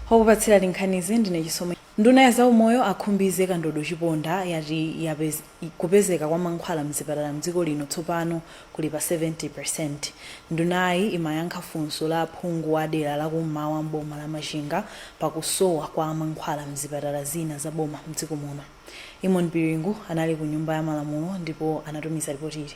Okupatsirani nkhanizi ndine Chisomo. Nduna ya zaumoyo a Khumbize Kandodo Chiponda yati kupezeka kwa mankhwala mzipatala mdziko lino tsopano kuli pa 70%. Ndunayi imayankha funso la aphungu a dera la kum'mawa m'boma la Machinga pakusowa kwa mankhwala mzipatala zina za boma mdziko muno. Imon Piringu anali ku Nyumba ya Malamulo ndipo anatumiza ripoti ili.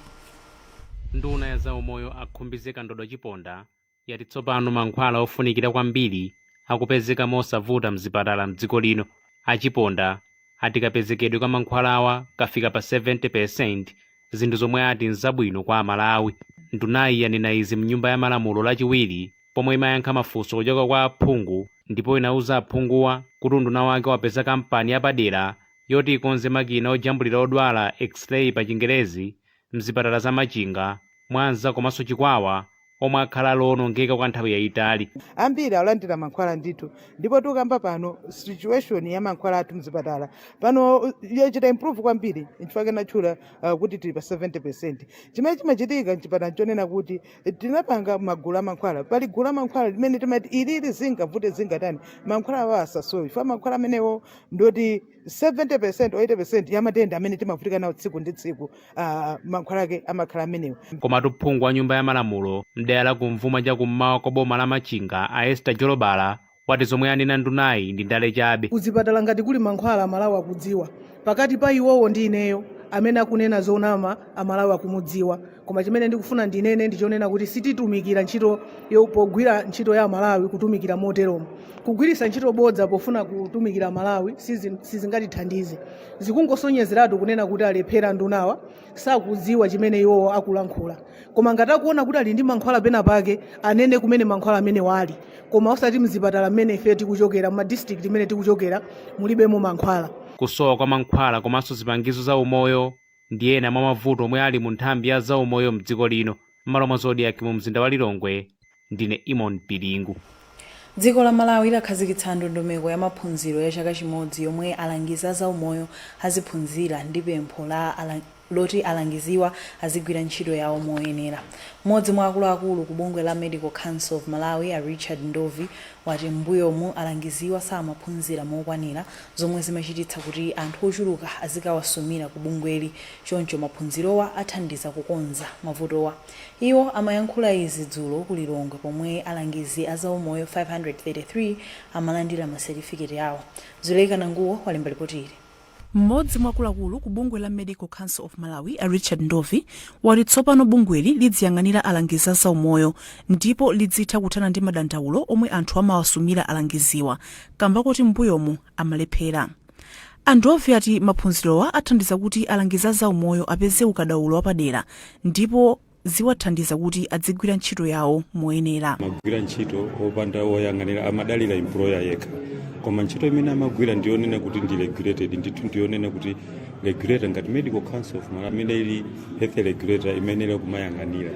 Nduna ya zaumoyo a Khumbize Kandodo Chiponda yati tsopano mankhwala ofunikira kwambiri akupezeka mosavuta mzipatala mdziko lino. A Chiponda ati kapezekedwe ka mankhwalawa kafika pa 70%, zinthu zomwe ati nzabwino kwa Amalawi. Ndunayi yanena izi mnyumba ya Malamulo Lachiwiri pomwe imayankha mafunso kuchoka kwa aphungu, ndipo inauza aphunguwa kuti unduna wake wapeza kampani yapadera yoti ikonze makina ojambulira odwala, X-ray pa Chingerezi, mzipatala za Machinga, Mwanza komanso Chikwawa omwe akhala alowonongeka kwa nthawi yayitali. Ambiri alandira mankhwala ndithu, ndipo tikamba pano situation ya mankhwala athu mzipatala pano yachita improve kwambiri. Nchifukwa natchula kuti tili pa 70. Chimene chimachitika mchipatala nchonena kuti tinapanga magulu a mankhwala. Pali gulu la mankhwala limene timati ilili zingavute zingatani, mankhwala awo asasowe, chifukwa mankhwala amenewo ndoti 70% or 80% ya matenda amene timavutika nawo tsiku ndi tsiku, mankhwala ake amakhala amenewo. Komatu phungu wa Nyumba ya Malamulo mdera la kumvuma chakummawa kwa boma la Machinga, a Esther Jolobala, wati zomwe anena ndunayi ndi ndale chabe. Kuzipatala ngati kuli mankhwala, Amalawi akudziwa. Pakati pa iwowo ndi ineyo, amene akunena zonama Amalawi akumudziwa. Koma chimene ndikufuna ndinene ndichonena kuti sititumikira ntchito pogwira ntchito ya Amalawi kutumikira moteromo. Kugwiritsa ntchito bodza pofuna kutumikira Malawi sizingatithandize. Zikungosonyezeratu kunena kuti alephera ndunawa, sakudziwa chimene iwowo akulankhula. Koma ngati akuona kuti ali ndi mankhwala pena pake, anene kumene mankhwala amene wali, koma osati mzipatala mmene ife tikuchokera, mma district imene tikuchokera mulibemo mankhwala. Kusowa kwa mankhwala komanso zipangizo za umoyo ndi ena mwa mavuto omwe ali mu nthambi ya zaumoyo mdziko lino. M'malo mwa Zodiak mu mzinda wa Lilongwe, ndine Imon Pilingu. Dziko la Malawi lakhazikitsa ndondomeko ya maphunziro ya chaka chimodzi yomwe alangizi a zaumoyo aziphunzira ndi pempho loti alangiziwa azigwira ntchito yawo moyenera. Mmodzi mwa akuluakulu ku bungwe la Medical Council of Malawi, a Richard Ndovi, wati m'mbuyomu alangiziwa samaphunzira mokwanira zomwe zimachititsa kuti anthu ochuluka azikawasumira ku bungweli, choncho maphunzirowa athandiza kukonza mavutowa. Iwo amayankhula izi dzulo ku Lilongwe pomwe alangizi a zaumoyo 533 amalandira masetifiketi awo. Zuleika Nanguwo walemba ripoti ili. Mmodzi mwa akuluakulu ku bungwe la Medical Council of Malawi, a Richard Ndovi, wati tsopano bungweli lidziyang'anira alangizi a zaumoyo ndipo lidzitha kuthana ndi madandaulo omwe anthu amawasumira alangiziwa kamba koti m'mbuyomu amalephera. A Ndovi ati maphunzirowa athandiza kuti alangizi a zaumoyo apeze ukadaulo wapadera ndipo ziwathandiza kuti adzigwira ntchito yawo moyenera. Amagwira ntchito opanda woyang'anira, amadalira employer yekha, koma ntchito imene amagwira ndiyonena kuti ndi regulated ndithu, ndiyonena kuti regulator ngati Medical Council of Malawi imene ili health regulator imenera kumayang'anira.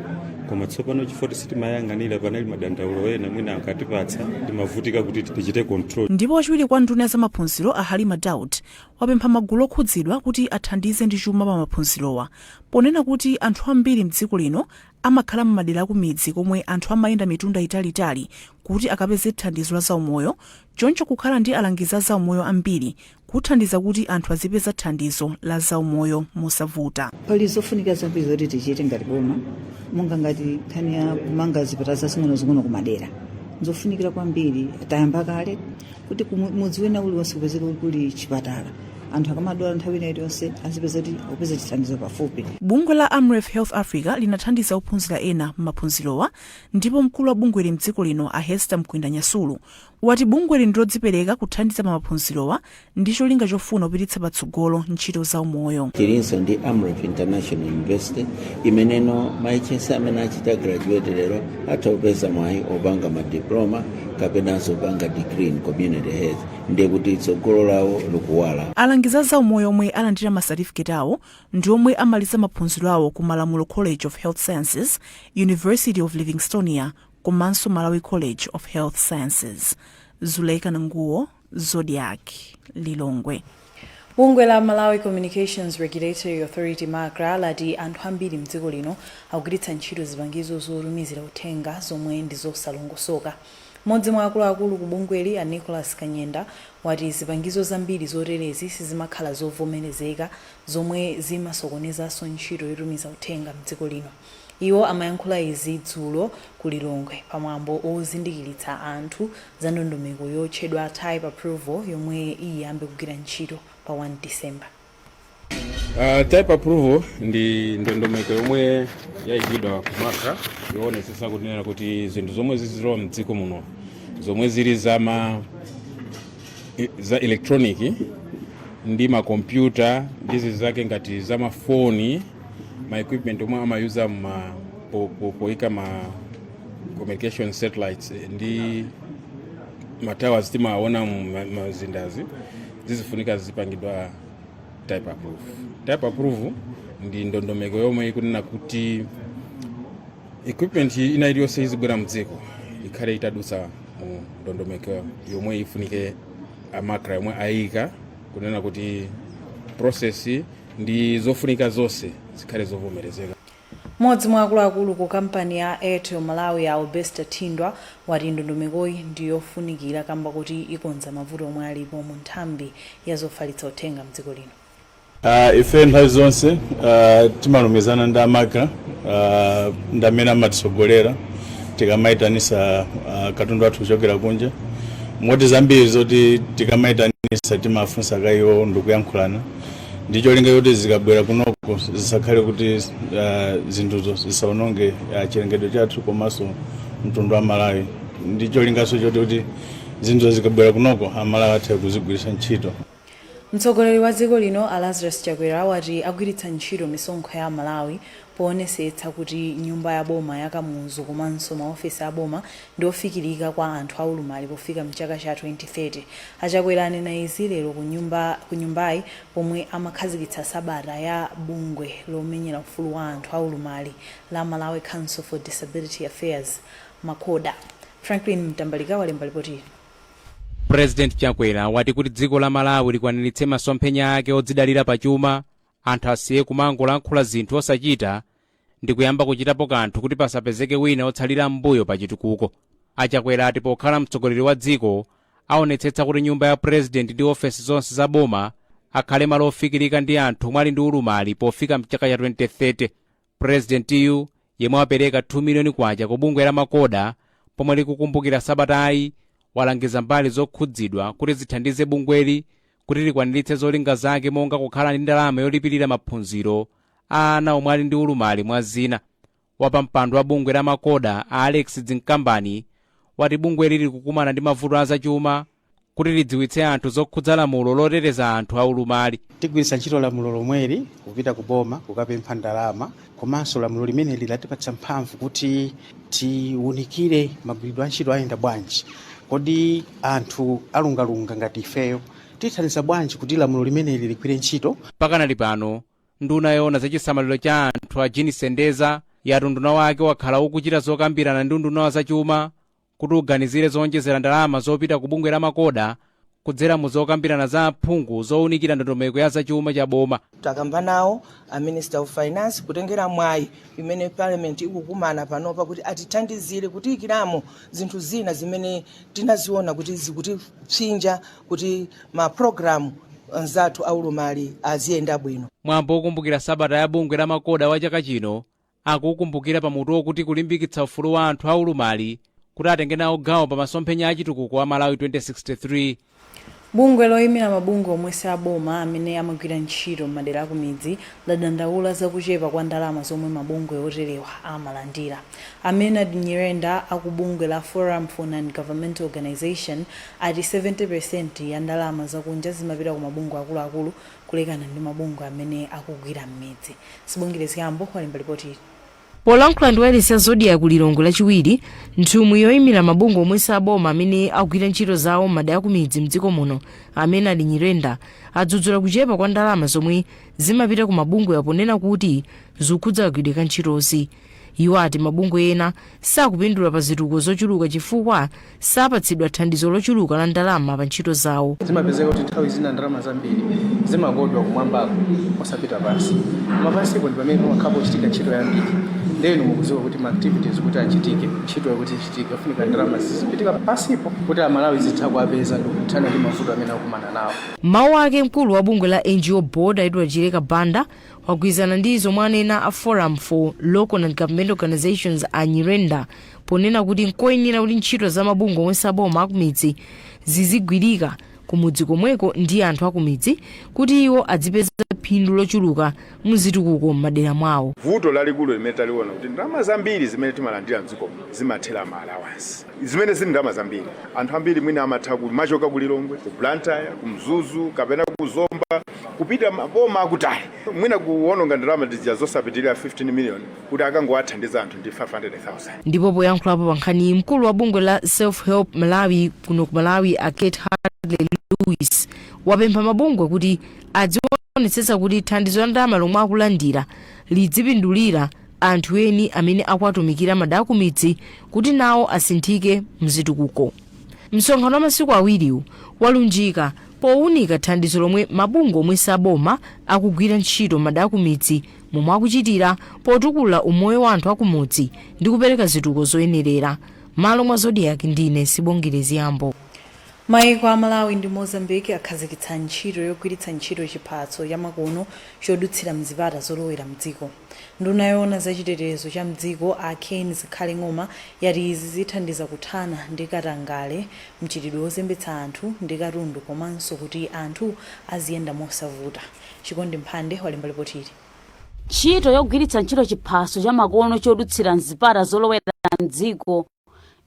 Koma tsopano chifukwa sitimayang'anira, panali madandaulo ena mwina akatipatsa timavutika kuti tichite control. Ndipo wachiwiri kwa nduna ya zamaphunziro, a Halima Daud, wapempha magulu okhudzidwa kuti athandize ndi chuma pa maphunzirowa, ponena kuti anthu ambiri mdziko lino amakhala m'madera akumidzi komwe anthu amayenda mitunda italiitali kuti akapeze thandizo la zaumoyo, choncho kukhala ndi alangizi a zaumoyo ambiri kuthandiza kuti anthu azipeza thandizo la zaumoyo mosavuta. Pali zofunika zambiri zoti tichite ngati boma, monga ngati nkhani ya kumanga zipatala zazing'onozing'ono kumadera, nzofunikira kwambiri. Tayamba kale kuti mudzi wina uliwonse kupezeka kuli chipatala. Anthu akamadwala nthawi ina iliyonse azipeza kuti akupeza chithandizo pafupi. Bungwe la Amref Health Africa linathandiza ophunzira ena m'maphunzirowa, ndipo mkulu wa bungweli mdziko lino, a Hester Mkwinda Nyasulu, wati bungweli ndilodzipereka kuthandiza pa maphunzirowa ndi cholinga chofuna kupititsa patsogolo ntchito za umoyo. Tilinso ndi Amref International University imeneno ma HSA amene achita graduate lero atha kupeza mwayi opanga ma diploma kapenanso opanga degree in community health, ndiye kuti tsogolo lawo likuwala. Alangizi a zaumoyo omwe alandira masatifiketi awo ndi omwe amaliza maphunziro awo ku Malamulo College of Health Sciences, University of Livingstonia komanso Malawi College of Health Sciences. Zuleika Nanguwo, Zodiak, Lilongwe. Bungwe la Malawi Communications Regulatory Authority, MACRA, lati anthu ambiri mdziko lino akugwiritsa ntchito zipangizo zotumizira uthenga zomwe ndi zosalongosoka. Mmodzi mwa akuluakulu ku bungweli, a Nicholas Kanyenda, wati zipangizo zambiri zoterezi sizimakhala zovomerezeka, zomwe zimasokonezanso ntchito yotumiza uthenga mdziko lino. Iwo amayankhula izi dzulo ku Lilongwe pamwambo ozindikiritsa anthu za ndondomeko yotchedwa type approval yomwe iyambe kugwira ntchito pa 1 December. Type approval ndi ndondomeko yomwe yayikidwa ku MACRA yoonetsetsa kunena kuti zinthu zomwe zizilowa mdziko muno zomwe zili za electronic ndi makompyuta ndi zinthu zake ngati za mafoni, ma equipment omwe amayuza poyika ma communication satellites ndi ma towers timaona mu mazindazi, zizifunika zipangidwa type approve. Type approve ndi ndondomeko yomwe ikunena kuti equipment ina iliyonse izibwera mdziko ikhale itadutsa mu ndondomeko yomwe ifunike a MACRA yomwe ayika kunena kuti process ndi zofunika zonse zikhale zovomerezeka. Mmodzi mwa akuluakulu ku kampani ya Airtel Malawi, Albester Thindwa, wati ndondomekoyi ndiyofunikira kamba kuti ikonza mavuto omwe alipo mu nthambi ya zofalitsa uthenga mdziko lino. Ife nthawi zonse timalumikizana ndi a MACRA ndi amene amatisogolera tikamayitanisa katundu athu kuchokera kunja, moti zambiri zoti tikamayitanisa timafunsa kaiwo ndikuyankhulana ndi cholinga kuti zikabwera kunoko zisakhale kuti zinthuzo zisaononge chilengedwe chathu komanso mtundu wa Malawi, ndi cholinganso choti kuti zinthuzo zikabwera kunoko Amalawi athe kuzigwiritsa ntchito. Mtsogoleri wa dziko lino, a Lazarus Chakwera, wati agwiritsa ntchito misonkho ya Malawi poonetsetsa kuti nyumba ya boma ya Kamuzu komanso maofesi a boma ndi ofikirika kwa anthu aulumali pofika mchaka cha 2030. Achakwera anena izi lero ku nyumbayi pomwe amakhazikitsa sabata ya bungwe lomenyera ufulu wa anthu aulumali la Malawi Council for Disability Affairs, MACODA. Franklin Mtambalika walemba ripoti. President Chakwera wati kuti dziko la Malawi likwaniritse masomphenya ake odzidalira pachuma, anthu asiye kumangolankhula zinthu osachita ndi kuyamba kuchitapo kanthu kuti pasapezeke wina otsalira m'mbuyo pa chitukuko. Achakwera ati pokhala mtsogoleri wa dziko aonetsetsa kuti nyumba ya President ndi ofesi zonse za boma akhale malo ofikirika ndi anthu omwe ali ndi ulumali pofika mchaka cha 2030. Purezidentiyu, yemwe wapereka 2 miliyoni kwacha ku bungwe la MACODA pomwe likukumbukira sabatayi, walangiza mbali zokhudzidwa kuti zithandize bungweli kuti likwaniritse zolinga zake, monga kukhala ndi ndalama yolipirira maphunziro a ana omwe ali ndi ulumali, mwa zina. Wapampando wa bungwe la MACODA, a Alex Dzinkambani, wati bungweli likukumana ndi mavuto azachuma kuti lidziwitse anthu zokhudza lamulo loteteza anthu aulumali. Tigwiritsa ntchito lamulo lomweli kupita ku boma kukapempha ndalama, komanso lamulo limeneli latipatsa mphamvu kuti tiwunikire magwiridwe a ntchito ayenda bwanji, kodi anthu alungalunga ngati ifeyo tithandiza bwanji kuti lamulo limeneli ligwire ntchito. Pakanali pano, nduna yoona zachisamaliro cha anthu, a Jean Sendeza, yati unduna wake wakhala ukuchita zokambirana ndi unduna wa zachuma kuti uganizire zowonjezera ndalama zopita ku bungwe la MACODA kudzera mu zokambirana za aphungu zowunikira ndondomeko ya zachuma cha boma. Takamba nawo a Minister of Finance kutengera mwayi imene Parliament ikukumana panopa kuti atithandizire kutiyikiramo zinthu zina zimene tinaziona kuti zikutipsinja kuti ma program anzathu aulumali aziyenda bwino. Mwambo wokumbukira sabata ya bungwe la MACODA wa chaka chino akukumbukira pamutu wokuti kulimbikitsa ufulu wa anthu aulumali kuti atenge nawo gawo pa masomphenya achitukuko a Malawi 2063. Bungwe loyimira mabungwe omwe si aboma amene amagwira ntchito m'madera akumidzi ladandaula zakuchepa kwa ndalama zomwe mabungwe oterewa amalandira. A Maynard Nyirenda aku bungwe la Forum for Non-Governmental Organization ati 70% ya ndalama zakunja zimapita ku mabungwe akuluakulu kulekana ndi mabungwe amene akugwira m'midzi. Sibongile Zgambo walemba ripoti ili. Polankhula ndi wailesi ya Zodiak ku Lilongwe Lachiwiri, nthumwi yoyimira mabungwe omwe si aboma amene akugwira ntchito zawo m'madera akumidzi mdziko muno, a Maynard Nyirenda, adzudzula kuchepa kwa ndalama zomwe zimapita ku mabungwewa ponena kuti zikukhudza kagwiridwe ka ntchitozi. Iwo ati mabungwe ena sakupindula pa zitukuko zochuluka chifukwa sapatsidwa thandizo lochuluka la ndalama pa ntchito zawo. Zimapezeka kuti nthawi zina ndalama zambiri zimakodwa kumwambako osapita pansi, koma pansipo ndi pamene pamakhala pochitika ntchito yambiri. Ndenu mukudziwa kuti ma activities kuti achitike, ntchito yakuti ichitike afunika ndalama zizipitika pasipo kuti Amalawi zitha kuapeza ndi kuthana ndi mavuto amene akumana nawo. Mawu ake, mkulu wa bungwe la NGO Board Edward Chileka Banda wagwirizana ndi zomwe anena a Forum for Local and Government Organizations a Nyirenda ponena kuti nkoyenera kuti ntchito za mabungwe omwe saboma akumidzi zizigwirika kumudzi komweko ndi anthu akumidzi kuti iwo adzipeza phindu lochuluka muzitukuko m'madera mwawo. Vuto lalikulu limene taliona kuti ndalama zambiri zimene timalandira mdziko zimathera ma allowance, zimene zili ndalama zambiri. Anthu ambiri mwina amatha kumachoka ku Lilongwe, ku Blantyre, ku Mzuzu kapena ku Zomba kupita maboma akutali, mwina kuwononga ndalama zija zosapitirira 15 million kuti akangowathandiza anthu ndi 500,000. Ndipo poyankhulapo pa nkhaniyi, mkulu wa bungwe la Self Help Malawi kuno ku Malawi a Kate Hartley Lewis wapempha mabungwe kuti adzionetsetsa kuti thandizo la ndalama lomwe akulandira lidzipindulira anthu eni amene akuwatumikira madera akumidzi kuti nawo asinthike mzitukuko. Msonkhano wa masiku awiriwu walunjika powunika thandizo lomwe mabungwe omwe saboma akugwira ntchito madera akumidzi momwe akuchitira potukula umoyo wa anthu akumudzi ndi kupereka zitukuko zoyenerera. Malo mwa Zodiak, ndine Sibongile Ziyambo. Maiko a Malawi ndi Mozambique akhazikitsa ntchito yogwiritsa ntchito chiphaso chamakono chodutsira mzipata zolowera mdziko. Nduna yoona zachitetezo cha mdziko a Ken Zikhale Ng'oma yati izi zithandiza kuthana ndi katangale, mchitidwe wozembetsa anthu ndi katundu komanso kuti anthu aziyenda mosavuta. Chikondi Mphande walemba ripoti ili. Ntchito yogwiritsa ntchito chiphaso chamakono chodutsira mzipata zolowera mdziko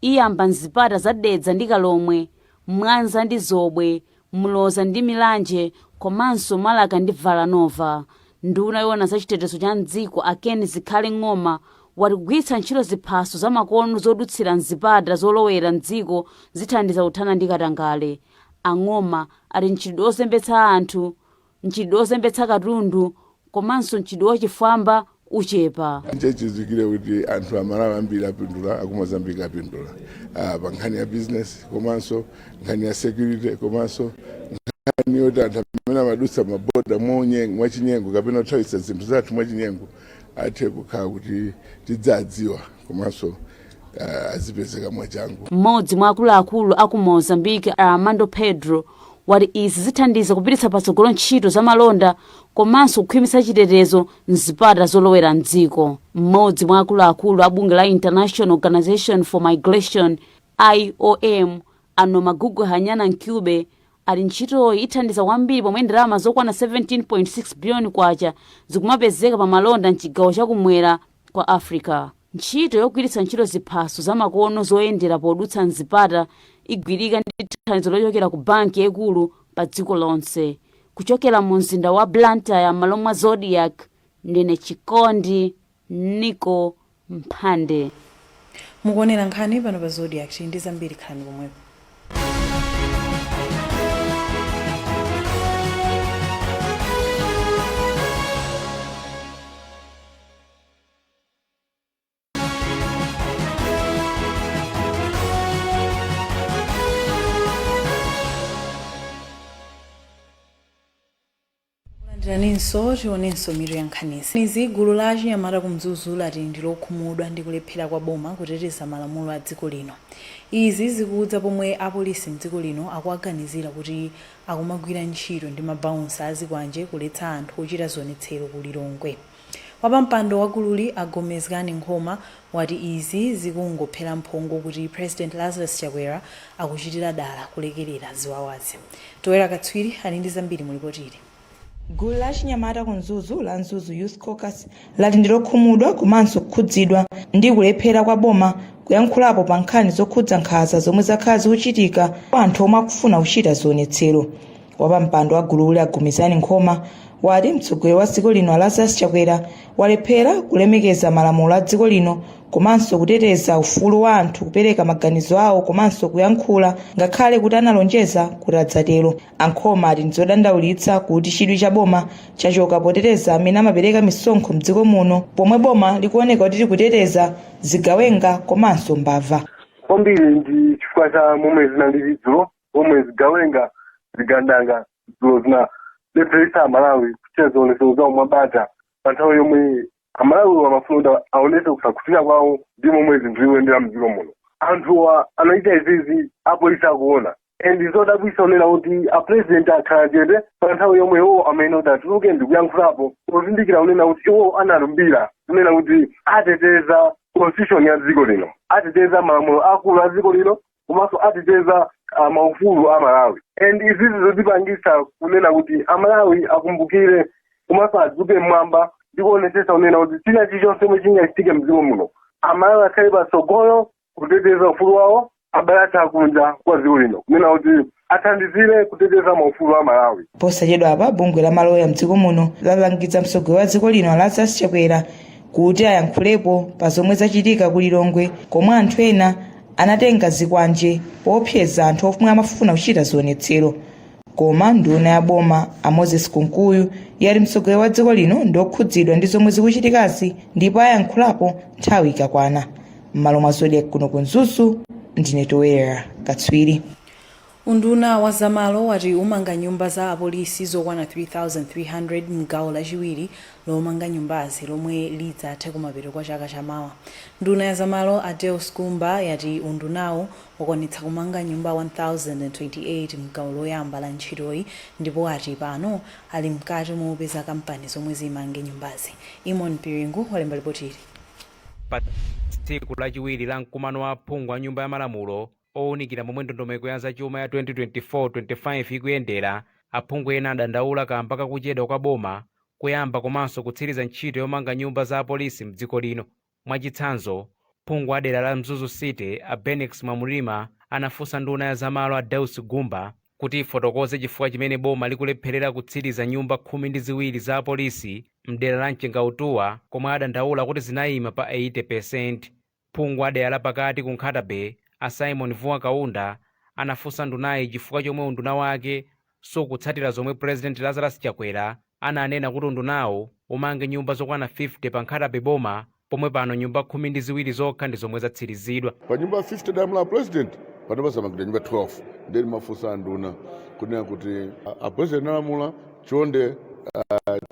iyamba mzipata za Dedza ndi Kalomwe, Mwanza ndi Zobwe, Mloza ndi Milanje komanso Malaka ndi Valanova. Nduna yoona za chitetezo cha mdziko a Ken Zikhale Ng'oma wati kugwiritsa ntchito ziphaso zamakono zodutsira mzipata zolowera mdziko zithandiza kuthana ndi katangale. A Ng'oma ati mchitidwe wozembetsa anthu, mchitidwe wozembetsa katundu komanso mchitidwe wachifwamba uchepa. Nchachizikire kuti anthu Amalawi ambiri apindula, aku Mozambique apindula pa nkhani ya business komanso nkhani ya security komanso nkhani yoti anthu amene amadutsa maboda mwachinyengo kapena kuthawitsa zinthu zathu mwachinyengo athe kukhala kuti tidzadziwa komanso azipezeka mwachangu. Mmodzi mwa akuluakulu aku Mozambique Armando Pedro wati izi zithandiza kupititsa patsogolo ntchito za malonda komanso kukhwimitsa chitetezo mzipata zolowera mdziko. Mmodzi mwa akuluakulu a bungwe la International Organization for Migration IOM a Nomagugu Hanyana Ncube ati ntchitoyi ithandiza kwambiri pomwe ndalama zokwana 17.6 biliyoni kwacha zikumapezeka pa malonda mchigawo chakumwera kwa Africa. Ntchito yogwiritsa ntchito ziphaso zamakono zoyendera podutsa mzipata igwirika ndi thandizo lochokera ku banki yaikulu pa dziko lonse. Kuchokera mu mzinda wa Blantyre m'malo mwa Zodiak, ndine Chikondi Nico Mphande. Mukuonera nkhani pano pa Zodiak. Tili ndi zambiri, khalani pomwepo. Landiraninso, tionenso mitu ya nkhanizi. Izi gulu la achinyamata ku Mzuzu lati ndi lokhumudwa ndi kulephera kwa boma kuteteza malamulo a dziko lino. Izi zikudza pomwe apolisi mdziko lino akuwaganizira kuti akumagwira ntchito ndi mabaunsa azikwanje kuletsa anthu ochita zionetsero ku Lilongwe. Wapampando wa gululi a Gomezgani Nkhoma wati izi zikungophera mphongo kuti President Lazarus Chakwera akuchitira dala kulekerera ziwawazi. Toera Katswiri ali ndi zambiri mu lipoti ili. Gulu la achinyamata ku Mzuzu la Mzuzu Youth Caucus lati ndi lokhumudwa komanso kukhudzidwa ndi kulephera kwa boma kuyankhulapo pa nkhani zokhudza nkhanza zomwe zakhala zikuchitika kwa anthu omwe akufuna kuchita zionetsero. Wapampando wa gululi a Gomezgani Nkhoma wati mtsogoleri wa dziko lino a Lazarus Chakwera walephera kulemekeza malamulo a dziko lino komanso kuteteza ufulu wa anthu kupereka maganizo awo komanso kuyankhula ngakhale kuti analonjeza kuti adzatero. A Nkhoma ati ndizodandaulitsa kuti chidwi cha boma chachoka poteteza amene amapereka misonkho mdziko muno pomwe boma likuoneka kuti likuteteza zigawenga komanso mbava. Kwambiri ndi chifukwa cha momwe zinalili dzulo, pomwe zigawenga, zigandanga dzulo zinalepheretsa Amalawi kuchita zionetsero zawo mwabata pa nthawi yomwe Amalawiwo amafuna kuti aonese kusakhutira kwawo ndi momwe zinthu zikuyendera mdziko muno. Anthuwa anachita izizi apolisi akuona, and zodabwisa onena kuti apresident akhala chete pa nthawi yomwe iwo amene kuti atuluke ndikuyankhulapo, pozindikira kunena kuti iwo analumbira kunena kuti ateteza constitution ya dziko lino, ateteza malamulo akulu a dziko lino, komanso ateteza maufulu a Malawi. And izizi zotipangisa kunena kuti Amalawi akumbukire komanso adzuke mmwamba ndi kuonetsetsa kunena kuti china chilichonse chomwe chingachitike mdziko muno, Amalawi akhale patsogolo kuteteza ufulu wawo. Abale athu akunja kwa dziko lino kunena kuti athandizire kuteteza maufulu a Malawi. Posachedwa apa, bungwe la maloya mdziko muno lalangiza mtsogoleri wa dziko lino Lazarus Chakwera kuti ayankhulepo pa zomwe zachitika ku Lilongwe, komwe anthu ena anatenga zikwanje poopseza anthu omwe amafuna kuchita zionetsero. Koma nduna ya boma a Moses Kunkuyu yati mtsogoleri wa dziko lino ndi okhudzidwa ndi zomwe zikuchitikazi ndipo ayankhulapo nthawi ikakwana. M'malo mwa Zodiak kuno ku Mzuzu, ndine Toera Katswiri. Unduna wa zamalo wati umanga nyumba za apolisi zokwana 3300 mgawo lachiwiri lomanga nyumbazi lomwe lidzathe kumapeto kwa chaka chamawa. Nduna ya zamalo a Deus Gumba yati undunawu wakwanitsa kumanga nyumba 1028 mgawo loyamba la ntchitoyi, ndipo ati pano ali mkati mopeza kampani zomwe zimange nyumbazi. Imon Piringu walemba ripoti ili. Pa tsiku lachiwiri la mkumano wa aphungu a Nyumba ya Malamulo owunikira momwe ndondomeko ya zachuma ya 2024-25 ikuyendera, aphungu ena adandaula kamba kakuchedwa kwa boma kuyamba komanso kutsiriza ntchito yomanga nyumba za apolisi mdziko lino. Mwachitsanzo, phungu wa dera la Mzuzu City a Bennex Mwamulima anafunsa nduna ya zamalo a Deus Gumba kuti ifotokoze chifukwa chimene boma likulepherera kutsiriza nyumba 12 za apolisi mdera la Mchengautuwa, komwe adandaula kuti zinayima pa 80%. Phungu wa dera la pakati ku Nkhata Bay a Simon Vuwa Kaunda anafunsa ndunayi chifukwa chomwe unduna wake sukutsatira zomwe President Lazarus Chakwera ananena kuti undunawo umange nyumba zokwana 50 pa Nkhata Bay boma, pomwe pano nyumba 12 zokha ndi zomwe zatsirizidwa. Pa nyumba 50 adalamula president, pano pazamangidwa nyumba 12. Ndiye ndimafunsa anduna kunena kuti a president analamula chonde,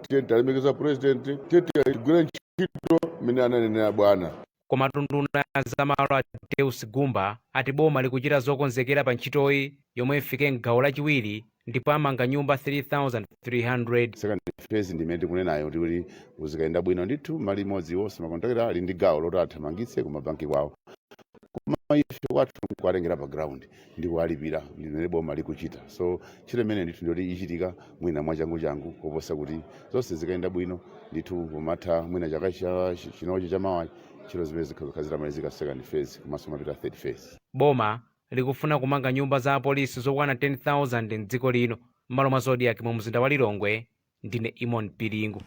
tiye talemekeza president, tiye tigwire ntchito mmene ananenera bwana. Komatu nduna ya zamalo a Deus Gumba ati boma likuchita zokonzekera pa ntchitoyi yomwe ifike mgawo lachiwiri ndipo amanga nyumba 3300. Second phase ndi imene tikunenayo kuti uzikayenda bwino ndithu. Mali imodzi wonse makontrakita ali ndi gawo loti athamangitse ku mabanki kwawo, koma ife kwathu kuwatengera pa ground ndi kuwalipira, limene boma likuchita. So ntchito imene ndithu ndiyoti ichitika mwina mwachanguchangu koposa kuti zonse zikayenda bwino ndithu, pomatha mwina chaka chinochi chamawa, ntchito zimene zikhala zitamalizika, second phase komanso mapita third phase. Boma likufuna kumanga nyumba za apolisi zokwana 10,000 mdziko lino. M'malo mwa Zodiak mu mzinda wa Lilongwe, ndine Imon Piringu.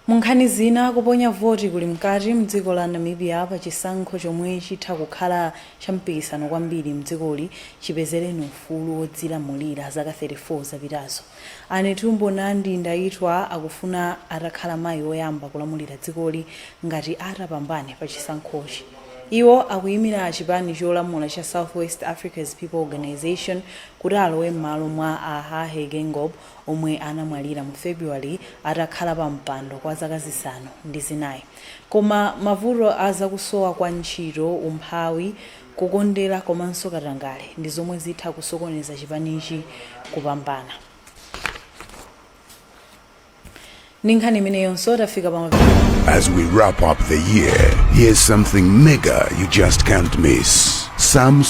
Mu nkhani zina, kuponya voti kuli mkati mdziko la Namibia pa chisankho chomwe chitha kukhala cha mpikisano kwambiri mdzikoli chipezereni ufulu wodzilamulira zaka 34 zapitazo. A Netumbo Nandi Ndaitwah akufuna atakhala mayi woyamba kulamulira dzikoli ngati atapambane pa chisankhochi. Iwo akuyimira chipani cholamula cha South West Africa's People Organisation kuti alowe m'malo mwa a Hage Geingob omwe anamwalira mu February atakhala pa mpando kwa zaka 4. Koma mavuto a zakusowa kwa ntchito, umphawi, kukondera komanso katangale ndi zomwe zitha kusokoneza chipanichi kupambana. Ndi nkhani imeneyonso tafika pa As we wrap up the year, here's something mega you just can't miss. Sam